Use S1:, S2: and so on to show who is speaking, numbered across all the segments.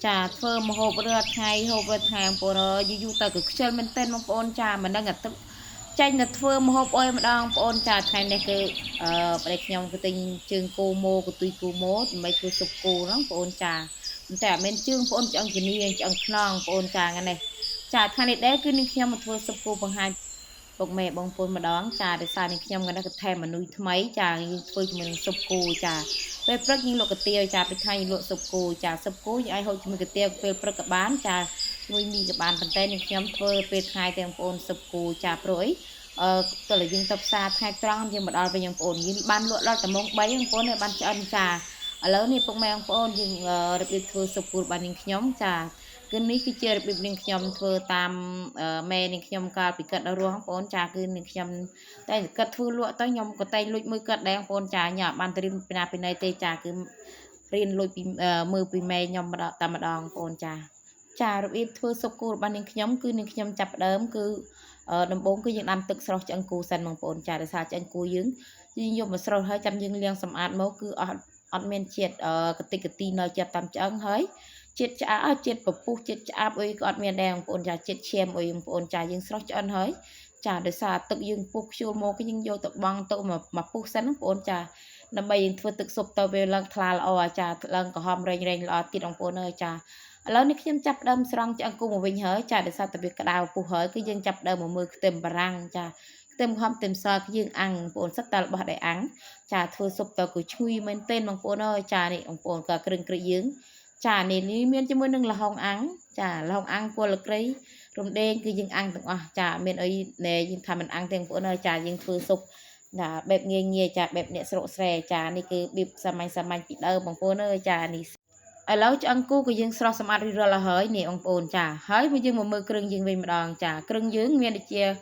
S1: ចាធ្វើម្ហូបរាល់ថ្ងៃហូបរាល់ថ្ងៃបងប្អូនអើយយូរយូរទៅក៏ខ្ជិលមែនទែនបងប្អូនចាមិនដឹងអាទឹកចេញទៅធ្វើម្ហូបអុយម្ដងបងប្អូនចាថ្ងៃនេះគឺអឺប្តីខ្ញុំគឺទិញជើងគោម៉ូកន្ទុយគោម៉ូដើម្បីធ្វើស៊ុបគោហ្នឹងបងប្អូនចាតែអត់មានជើងបងប្អូនឆ្អឹងជំនាញឆ្អឹងខ្នងបងប្អូនចាថ្ងៃនេះចាថ្ងៃនេះដែរគឺនឹងខ្ញុំមកធ្វើស៊ុបគោបង្ហាញពុកម៉ែបងប្អូនម្ដងចាដោយសារនេះខ្ញុំក៏នឹកថែមមនុយថ្មីចាយើងធ្វើជាមួយនឹងស៊ុបគោចាពេលព្រឹកយើងលក់កាទៀវចាពេលថ្ងៃយើងលក់ស៊ុបគោចាស៊ុបគោយើងអាចហូបជាមួយកាទៀវពេលព្រឹកក៏បានចាជាមួយមីក៏បានប៉ុន្តែនេះខ្ញុំធ្វើពេលថ្ងៃទាំងបងប្អូនស៊ុបគោចាព្រោះអីអឺតើយើងទៅផ្សារថ្ងៃត្រង់យើងមកដល់វិញបងប្អូនយើងបានលក់ដល់តែម៉ោង3បងប្អូនបានឆ្អិនចាឥឡូវនេះពុកម៉ែបងប្អូនយើងរបៀបធ្វើស៊ុបគោរបស់នាងខ្ញុំចាគឺនេះគឺជារបៀបនាងខ្ញុំធ្វើតាមម៉ែនាងខ្ញុំកាលពីគាត់នៅរស់បងប្អូនចាគឺនាងខ្ញុំតែគាត់ធ្វើលក់ទៅខ្ញុំក៏តែងលួចមើលគាត់ដែរបងប្អូនចាញ៉ាំបានទៅរៀនពីណាពីណីទេចាគឺរៀនលួចពីមើលពីម៉ែខ្ញុំម្ដងតែម្ដងបងប្អូនចាចារបៀបធ្វើស៊ុបគោរបស់នាងខ្ញុំគឺនាងខ្ញុំចាប់ផ្ដើមគឺដំបូងគឺយើងដាំទឹកស្រស់ឆ្អឹងគោសិនបងប្អូនចាដោយសារឆ្អឹងគោយើងយើងយកមកស្រស់ហើយចាំយើងលាងសម្អាតមកគឺអត់អត់មានជាតិកតិកទីនៅជាតិតាមឆ្អឹងហើយជាតិឆ្អាបជាតិពពុះជាតិឆ្អាបអីក៏អត់មានដែរបងប្អូនចាជាតិឈាមអីបងប្អូនចាយើងស្រស់ឆ្អិនហើយចាដោយសារទឹកយើងពុះខ្ជូលមកគឺយើងយកទៅបង់ទៅមកពុះសិនបងប្អូនចាដើម្បីយើងធ្វើទឹកស៊ុបទៅវាឡើងថ្លាល្អចាឡើងក្រហមរែងរែងល្អទៀតបងប្អូនអើយចាឥឡូវនេះខ្ញុំចាប់ដើមស្រង់ឆ្អឹងគោមកវិញហើយចាដោយសារតែវាក្តៅពុះហើយគឺយើងចាប់ដើមមកមើលខ្ទឹមបារាំងចាខ្ទឹមក្រហមខ្ទឹមសគឺយើងអាំងបងប្អូនសិតតែរបស់ដែលអាំងចាធ្វើស៊ុបទៅគឺឈ្ងុយមែនទែនបងប្អូនអើយចានេះបងប្អូនក៏គ្រឿងគ្រិចយើងចានេះនេះមានជាមួយនឹងល្ហុងអាំងចាល្ហុងអាំងពលក្រីរំដេងគឺយើងអាំងទាំងអស់ចាមានអីណែយើងថាមិនអាំងទាំងបងប្អូនអើយចាយើងធ្វើស៊ុបចាបែបងាយងាយចាបែបអ្នកស្រុកស្រែចានេះគឺបៀបសាមញ្ញសាមញ្ញពីដើមបងប្អូនអើយចានេះឥឡូវឆ្អឹងគូក៏យើងស្រស់សម្អាតរួចរាល់ហើយនេះបងប្អូនចាហើយមកយើងមកមើលគ្រឿងយើងវិញម្ដងចាគ្រឿងយើងមានដូចជា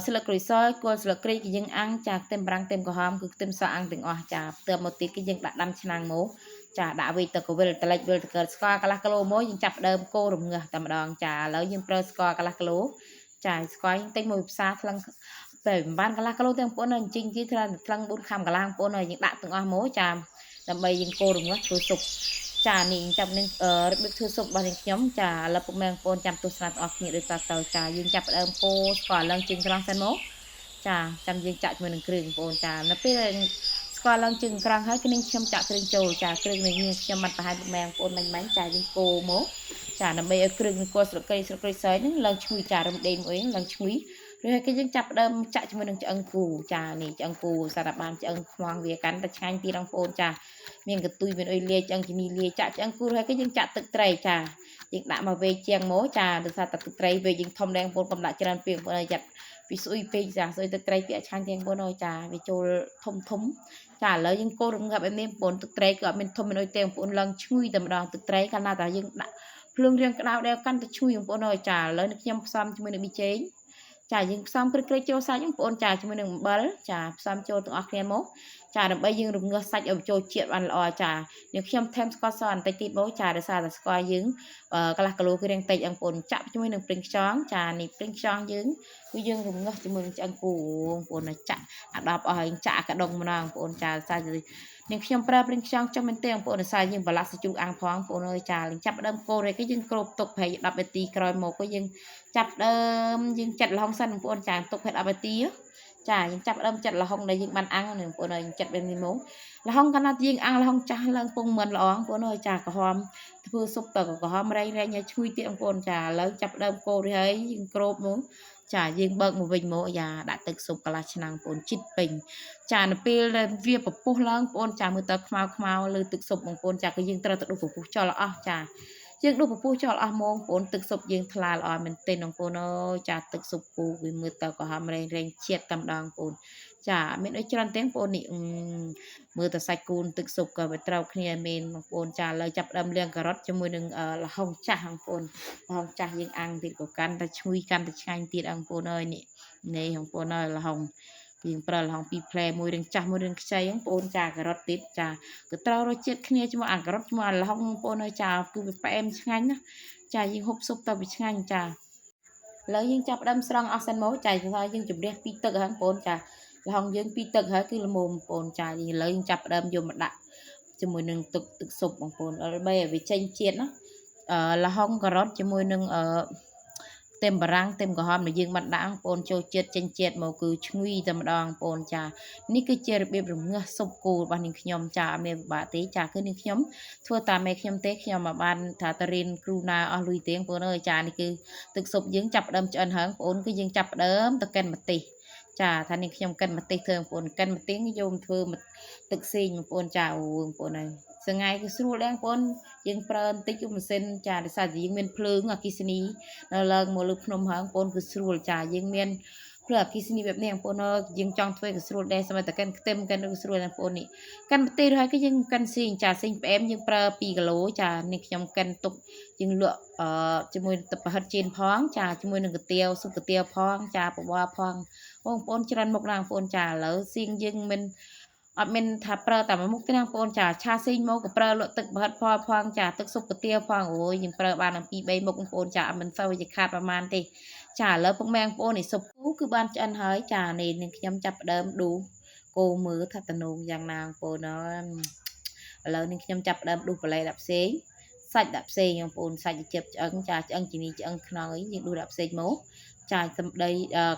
S1: ស្លឹកក្រូចសើចគល់ស្លឹកគ្រៃគឺយើងអាំងចាខ្ទឹមបារាំងខ្ទឹមក្រហមគឺខ្ទឹមសអាំងទាំងអស់ចាផ្ទាប់មកទៀតគឺយើងដាក់ដាំឆ្នាំងមកចាដាក់វិញទៅកវិលតលិចវិលទៅកើតស្ករកន្លះគីឡូមកយើងចាប់ដើមកូររំងាស់តែម្ដងចាឥឡូវយើងប្រើស្ករកន្លះគីឡូចាស្ករយើងទិញមកពីផ្សារថ្លឹងតែមិនបានកន្លះគីឡូទេបងប្អូនអញ្ចឹងគេថ្លឹងថ្លឹង4ខាំកន្លះបងប្អូនហើយយើងដាក់ទាំងអស់មកចាដើម្បីយើងកូររំងាស់ធ្វើស៊ុបចានេះចាប់នឹងរបៀបធ្វើស៊ុបរបស់នាងខ្ញុំចាឥឡូវពុកម៉ែបងប្អូនចាំទស្សនាទាំងអស់គ្នាដូចតទៅចាយើងចាប់ផ្ដើមកូរស្ករឡើងជើងក្រងសិនមកចាចាំយើងចាក់ជាមួយនឹងគ្រឿងបងប្អូនចានៅពេលស្ករឡើងជើងក្រងហើយគឺនាងខ្ញុំចាក់គ្រឿងចូលចាគ្រឿងនេះខ្ញុំបានបង្ហាញពុកម៉ែបងប្អូនមិញមិញចាយើងកូរមកចាដើម្បីឲ្យគ្រឿងគល់ស្លឹកគ្រៃស្លឹកក្រូចសើចហ្នឹងឡើងឈ្ងុយចារំដេងមួយឡើងឈ្ងុយឬហើយគេយើងចាប់ដើមចាក់ជាមួយនឹងឆ្អឹងគូចានេះឆ្អឹងគូសារ៉ាបានឆ្អឹងខ្មងវាកាន់តែឆ្ងាញ់ទៀតបងប្អូនចាមានកន្ទុយមានអុយលាយឆ្អឹងជំនីលាយចាក់ឆ្អឹងគូហើយគេយើងចាក់ទឹកត្រីចាយើងដាក់មកវេជាងមកចាដោយសារតែទឹកត្រីវេយើងធំដែរបងប្អូនកុំដាក់ច្រើនពេកបងប្អូនឲ្យចាត់ពីស្អុយពេកចាស្អុយទឹកត្រីពាក់ឆាញ់ទាំងបងប្អូនអើយចាវាចូលធំធំចាឥឡូវយើងកូររងាប់ឲ្យមានបងប្អូនទឹកត្រីក៏អត់មានធំមានអុយទេបងប្អូនឡើងឈ្ងុយតែម្ដងទឹកត្រីកាលណាតែយើងដាក់ភ្លើងរៀងក្តៅដែរកាន់តែឈ្ងុយបងប្អូនអើយចាឥឡូវនេះខ្ញុំផ្សំជាមួយនឹងប៊ីចេងចាយើងផ្សំគ្រិចគ្រិចចូលសាច់បងប្អូនចាជាមួយនឹងអំបិលចាផ្សំចូលទាំងអស់គ្នាមកចាដើម្បីយើងរងាស់សាច់ឲ្យចូលជាតិបានល្អចានេះខ្ញុំថែមស្ករសបន្តិចទៀតមកចាដោយសារតែស្ករយើងកន្លះគីឡូគឺរាងតិចបងប្អូនចាក់ជាមួយនឹងប្រេងខ្យងចានេះប្រេងខ្យងយើងគឺយើងរងាស់ជាមួយនឹងឆ្អឹងគោបងប្អូនចាក់អាដប់អស់ហើយចាក់អាកដុងម្ដងបងប្អូនចាសាច់នេះខ្ញុំប្រើប្រេងខ្យងចុះមែនទេបងប្អូនដោយសារយើងប្រឡាក់សាច់ជ្រូកអាំងផងបងប្អូនអើយចាលចាប់ដើមកូរហើយគឺយើងគ្របទុកប្រហែល10នាទីក្រោយមកក៏យើងចាប់ដើមយើងចាត់ល្ហុងសិនបងប្អូនចាទុកប្រហែល10នាទីចាយើងចាប់ដើមចាត់ល្ហុងដែលយើងបានអាំងនេះបងប្អូនអើយចាត់បែបនេះមកល្ហុងកាលណាយើងអាំងល្ហុងចាស់ឡើងពងមិនល្អបងប្អូនអើយចាក្រហមធ្វើស៊ុបទៅក្រហមរែងរែងឲ្យឈ្ងុយទៀតបងប្អូនចាឥឡូវចាប់ដើមកូរហើយយើងគ្របមកចាយើងបើកមកវិញមកយ៉ាដាក់ទឹកស៊ុបកន្លះឆ្នាំងបងប្អូនជីតពេញចានៅពេលដែលវាពពុះឡើងបងប្អូនចាមើលទៅខ្មៅខ្មៅលើទឹកស៊ុបបងប្អូនចាគឺយើងត្រូវទៅដុសពពុះចោលអស់ចាយើងដុសពពុះចោលអស់ហ្មងបងប្អូនទឹកស៊ុបយើងថ្លាល្អមែនទែនបងប្អូនអើយចាទឹកស៊ុបគូវាមើលទៅក៏ហមរែងរែងជាតិតែម្ដងបងប្អូនចាមានអីច្រើនទាំងបងប្អូននេះមើលតែសាច់គូនទឹកស៊ុបក៏វាត្រូវគ្នាមែនបងប្អូនចាឥឡូវចាប់ដើមលាងការ៉ុតជាមួយនឹងល្ហុងចាស់បងប្អូនល្ហុងចាស់យើងអាំងទៀតក៏កាន់តែឈ្ងុយកាន់តែឆ្ងាញ់ទៀតបងប្អូនអើយនេះនេះបងប្អូនអើយល្ហុងយើងប្រើល្ហុងពីរផ្លែមួយរឿងចាស់មួយរឿងខ្ចីបងប្អូនចាការ៉ុតទៀតចាក៏ត្រូវរសជាតិគ្នាជាមួយអាការ៉ុតជាមួយអាល្ហុងបងប្អូនអើយចាគឺវាផ្អែមឆ្ងាញ់ណាចាយើងហូបស៊ុបទៅវាឆ្ងាញ់ចាឥឡូវយើងចាប់ដើមស្រង់អស់សិនមកចាថាយើងជម្រះពីទឹកហ្នឹងបងប្អូនចាល្ហុងយើងពីទឹកហើយគឺល្មមបងប្អូនចាឥឡូវយើងចាប់ដើមយកមកដាក់ជាមួយនឹងទឹកទឹកស៊ុបបងប្អូនដើម្បីឲ្យវាចេញជាតិណា ល្ហុងការ៉ុតជាមួយនឹងអឺខ្ទឹមបារាំងខ្ទឹមក្រហមដែលយើងបានដាក់បងប្អូនចូលជាតិចេញជាតិមកគឺឈ្ងុយតែម្ដងបងប្អូនចានេះគឺជារបៀបរងាស់ស៊ុបគោរបស់នាងខ្ញុំចាអត់មានពិបាកទេចាគឺនាងខ្ញុំធ្វើតាមមេខ្ញុំទេខ្ញុំមកបានថាទៅរៀនគ្រូណាអស់លុយទេបងប្អូនអើយចានេះគឺទឹកស៊ុបយើងចាប់ផ្ដើមឆ្អិនហើយបងប្អូនគឺយើងចាប់ផ្ដើមទៅកិនម្ទេសចាថានេះខ្ញុំកិនម្ទេសធ្វើបងប្អូនកិនម្ទេសយកមកធ្វើទឹកស៊ីងបងប្អូនចាអូបងប្អូនហើយសងៃគឺស្រួលដែរបងប្អូនយើងប្រើបន្តិចម៉ាស៊ីនចាដោយសារតែយើងមានភ្លើងអគ្គិសនីនៅឡើងមកលើភ្នំហើយបងប្អូនគឺស្រួលចាយើងមានភ្លើងអគ្គិសនីបែបនេះបងប្អូនយើងចង់ធ្វើក៏ស្រួលដែរសម្រាប់តែកិនខ្ទឹមកិនក៏ស្រួលដែរបងប្អូននេះកិនម្ទេសហើយគឺយើងកិនស៊ីងចាស៊ីងផ្អែមយើងប្រើ2គីឡូចានេះខ្ញុំកិនទុកយើងលក់អឺជាមួយទឹកប្រហិតจีនផងចាជាមួយនឹងកាទៀវស៊ុបកាទៀវផងចាបបរផងបងប្អូនច្រើនមុខណាស់បងប្អូនចាឥឡូវសៀងយើងមិនអត់មានថាប្រើតែមួយមុខទេណាបងប្អូនចាឆាស៊ីងមកក៏ប្រើលក់ទឹកប្រហិតផលផងចាទឹកស៊ុបកាទៀវផងអូយយើងប្រើបានដល់2 3មុខបងប្អូនចាអត់មិនសូវជាខាតប្រហែលទេចាឥឡូវពុកម៉ែបងប្អូននេះស៊ុបគូគឺបានឆ្អិនហើយចានេះនឹងខ្ញុំចាប់ផ្ដើមឌូគោមើលថាតំណងយ៉ាងណាបងប្អូនអើយឥឡូវនេះខ្ញុំចាប់ផ្ដើមឌូបន្លែដាក់ផ្សេងសាច់ដាក់ផ្សេងបងប្អូនសាច់ចិបឆ្អឹងចាឆ្អឹងជីនីឆ្អឹងខ្នើយយើងឌូដាក់ផ្សេងមកចាសម្ដី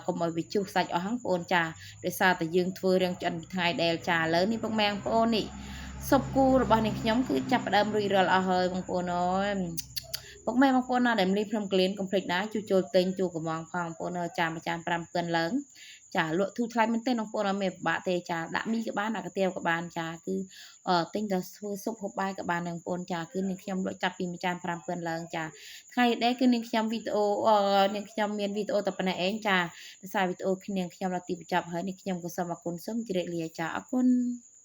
S1: កុំឲ្យវាជុះសាច់អស់ហ្នឹងបងប្អូនចាដោយសារតែយើងធ្វើរឿងឆ្អិនពីថ្ងៃដែលចាឥឡូវនេះពុកម៉ែបងប្អូននេះស៊ុបគូរបស់នេះខ្ញុំគឺចាប់ផ្ដើមរួចរាល់អស់ហើយបងប្អូនអើយពុកម៉ែបងប្អូនណាដែលមលីភ្នំក្លៀនកុំភ្លេចណាជួយចូលទិញជួកំងផងបងប្អូនចាមួយចាន5000ឡើងចាលក់ធូរថ្លៃមែនទេបងប្អូនអត់មានពិបាកទេចាដាក់មីក៏បានដាក់កាទៀវក៏បានចាគឺទិញតែធ្វើស៊ុបហូបបាយក៏បានដែរបងប្អូនចាគឺនាងខ្ញុំលក់ចាប់ពីមួយចាន5000ឡើងចាថ្ងៃនេះគឺនាងខ្ញុំវីដេអូនាងខ្ញុំមានវីដេអូតែប៉ុណ្ណេះឯងចាដោយសារវីដេអូគ្នាខ្ញុំដល់ទីបញ្ចប់ហើយនាងខ្ញុំក៏សូមអរគុណសូមជម្រាបលាចាអរគុណ។